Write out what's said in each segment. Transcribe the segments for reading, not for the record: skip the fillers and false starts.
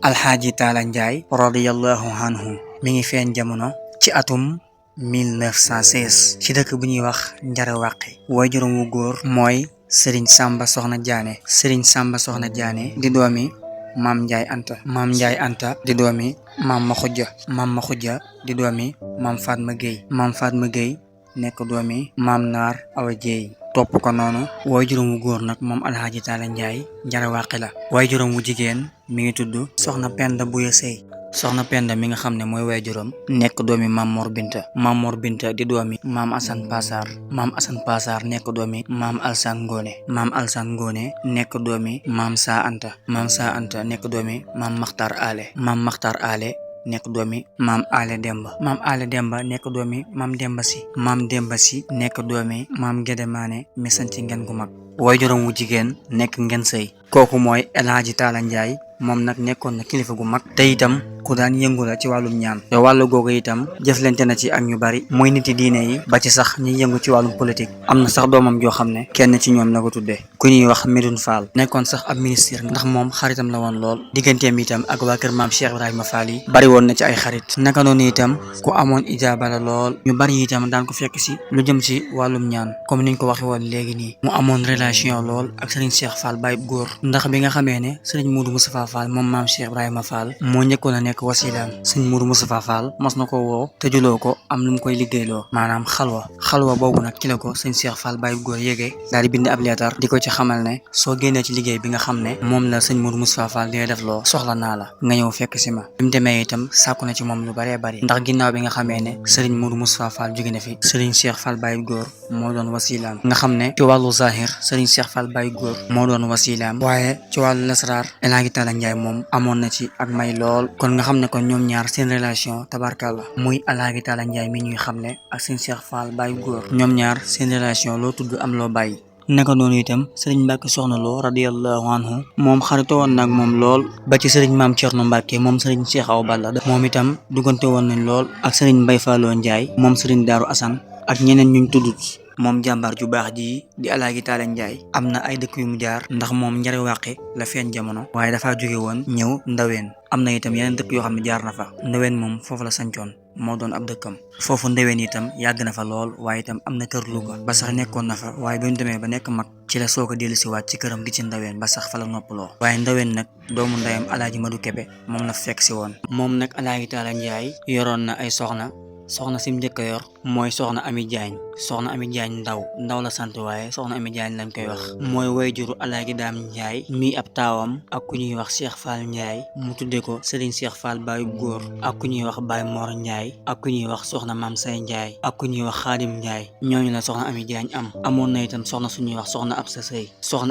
Alxaaji Taala Njaay radiyallahu anhu mi ngi feeñ jamono ci atum 1916 ci dëkk bu ñuy wax Njare Wàqi waajuram wu góor mooy Sëriñ Sàmba Soxna Jaane Sëriñ Sàmba Soxna Jaane di doomi Maam Njaay Anta Maam Njaay Anta di doomi Maam Maxujja di doomi Maam Fatma Géey Maam Fatma Géey nekk doomi Maam Naar Awa Jéey topp ko noonu waajuram wu góor nag moom Alxaaji Taala Njaay Njare Wàqi la waajuram wu jigéen mi ngi tudd Soxna Penda Buya Sëy Soxna Penda mi nga xam ne mooy waajuram nekk doomi Maam Mor Binta di doomi Maam Asan Pasaar nekk doomi Maam Alsaan Ngoone nekk doomi Maam Saa Anta nekk doomi Maam Maxtaar Ale nekk doomi Maam Ale Demba nekk doomi Maam Demba Si nekk doomi Maam Gede Maane mi sanc Ngen gu mag waajuram wu jigéen nekk Ngen Sëy kooku mooy Alxaaji Taala Njaay moom nag nekkoon na kilifa gu mag te itam ku daan yëngu la ci wàllum ñaan te wàllu googu itam jëflante na ci ak ñu bari muy niti diine yi ba ci sax ñi yëngu ci wàllum politique am na sax doomam joo xam ne kenn ci ñoom la ko tuddee ku ñuy wax Medoune Fall nekkoon sax ab ministre ndax moom xaritam la woon lool digganteem itam ak waa kër maam Cheikh Ibrahima Fall yi bari woon na ci ay xarit naka noonu itam ku amoon ijaaba la lool ñu bari itam daan ko fekk si lu jëm ci wàllum ñaan comme niñ ko waxe woon léegi nii mu amoon relation lool ak Serigne Cheikh Fall Baye góor ndax bi nga xamee ne Serigne Modou Moustapha Fall moom maam Cheikh Ibrahima Fall moo njëkkoon a nekk wasilaam Serigne Modou Moustapha Fall mos na ko woo te juloo ko am lu mu koy liggéeyloo maanaam xalwa boobu nag ci la ko Serigne Cheikh Fall Baye góor yégee daal di bind ab leetar di ko ci xamal ne soo génnee ci liggéey bi nga xam ne moom la Serigne Modou Moustapha Fall di def loo soxla naa la nga ñëw fekk si ma bi mu demee itam sàkku na ci moom lu baree bari ndax ginnaaw bi nga xamee ne Serigne Modou Moustapha Fall jóge na fi Serigne Cheikh Fall Baye góor moo doon wasilaam nga xam ne ci wàllu zahir Serigne Cheikh Fall Baye góor moo doon wasilaam waaye ci wàllu lasraar Alxaaji Taala Njaay moom amoon na ci ak may lool kon nga xam ne kon ñoom ñaar seen relation tabarkalla muy Alxaaji Taala Njaay mi ñuy xam ne ak seen Cheikh Fall Baye góor ñoom ñaar seen relation loo tudd am loo bàyyi naka noonu itam sëriñ Mbàkke Soxna Lo radiyallahu anhu moom xarito woon nag moom lool ba ci sëriñ Maam Cerno Mbàkke moom sëriñ Cheikh Awa Balla moom itam duggante woon nañ lool ak sëriñ Mbay Falloo Njaay moom sëriñ Daaru Asan ak ñeneen ñuñ tuddut moom jàmbaar ju baax ji di Alxaaji Taala Njaay am na ay dëkk yu mu jaar ndax moom Njare Wàqi la feeñ jamono waaye dafa jóge woon ñëw Ndaween am na itam yeneen dëkk yoo xam ne jaar na fa Ndaween moom foofu la sancoon moo doon ab dëkkam foofu Ndaween itam yàgg na fa lool waaye itam am na kër Luga ba sax nekkoon na fa waaye bi mu demee ba nekk mag ci la soog a dellu si waat ci këram gi ci Ndaween ba sax fa la noppaloo waaye Ndaween nag doomu ndeyam Alaaji Madu Kebe moom la fekk si woon moom nag Alxaaji Taala Njaay yoroon na ay soxna sim njëkk a yor mooy soxna Ami Jaañ ndaw la sant waaye soxna Ami Jaañ lañ koy wax mooy wayjuru Alaaji Daam Njaay mi ab taawam ak ku ñuy wax Cheikh Fall Njaay mu tudde ko Serigne Cheikh Fall Baye góor ak ku ñuy wax Baye Mor Njaay ak ku ñuy wax soxna Maam Say Njaay ak ku ñuy wax Xaadim Njaay ñooñu la soxna Ami Jaañ amoon na itam soxna suñuy wax soxna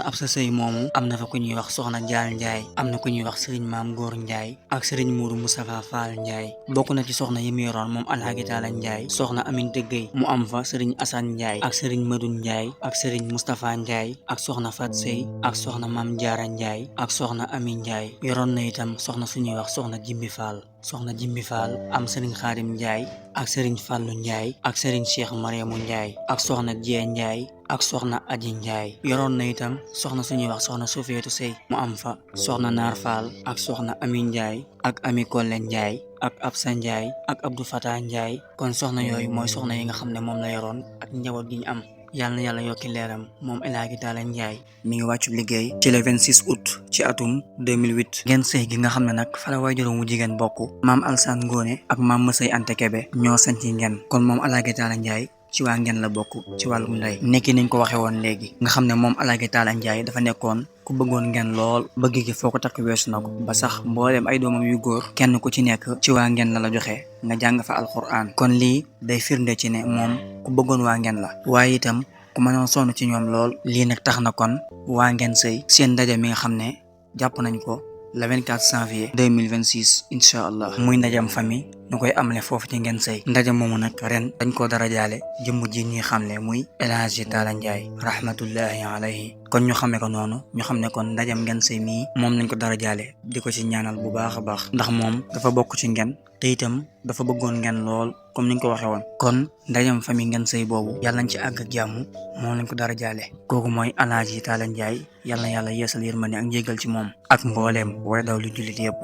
Absa Sëy moomu am na fa ku ñuy wax soxna Jaal Njaay am na ku ñuy wax Serigne Maam Góor Njaay ak Serigne Mourou Moustapha Fall Njaay bokk na ci soxna yi mu yoroon moom Alxaaji Taala Njaay soxna Aminta Gueye mu am fa Serigne Assane Njaay ak Serigne Madoune Njaay ak Serigne Moustapha Njaay ak soxna Fat Sey ak soxna Mam Jaara Njaay ak soxna Ami Njaay yoroon na itam soxna suñuy wax soxna Jimbi Fall am Serigne Xaadim Njaay ak Serigne Fallu Njaay ak Serigne Cheikh Mariamu Njaay ak soxna Jee Njaay ak soxna Aji Njaay yoroon na itam soxna suñuy wax soxna Sufeetu Sey mu am fa soxna Naar Fall ak soxna Ami Njaay ak Ami Kolle Njaay ak Absa Njaay ak Abdou Fatah Njaay kon soxna yooyu mooy soxna yi nga xam ne moom la yoroon ak njaboot gi ñu am yàlla na yàlla yokki leeram moom Alxaaji Taala Njaay mi ngi wàccu liggéey ci le 26 août ci atum 2008 Ngen Sëy gi nga xam ne nag fa la waajuram wu jigéen bokk maam Alsaan Ngoone ak maam Mësëy Anta Kebe ñoo sanci Ngen kon moom Alxaaji Taala Njaay ci waa Ngen la bokk ci wàllum ndey nekki nañ ko waxe woon léegi nga xam ne moom Alxaaji Taala Njaay dafa nekkoon ku bëggoon Ngen lool bëgg gi foo ko takk weesu na ko ba sax mbooleem ay doomam yu góor kenn ku ci nekk ci waa Ngen la joxe nga jàng fa alquran kon lii day firnde ci ne moom ku bëggoon waa Ngen la waaye itam ku mënoon sonn ci ñoom lool lii nag tax na kon waa Ngen Sëy seen ndaje mi nga xam ne jàpp nañ ko le 24 janvier 2026 incha allah muy ndajam famille ñu koy amale foofu ci Ngen Sëy ndaje moomu nag ren dañ koo dara jaale jëmm ji ñuy xamle muy Alxaaji Taala Njaay rahmatullahi alayhi kon ñu xamee ko noonu ñu xam ne kon ndajam Ngen Sëy mii moom lañ ko dara jaale di ko ci ñaanal bu baax a baax ndax moom dafa bokk ci Ngen te itam dafa bëggoon Ngen lool comme niñ ko waxee woon kon ndajam famille Ngen Sëy boobu yàlla nañ ci àgg ak jàmm moom lañ ko dara jaale kooku mooy Alxaaji Taala Njaay yàlla na yàlla yeesal yërmande ak njégal ci moom ak mbooleem way daw lu jullit yëpp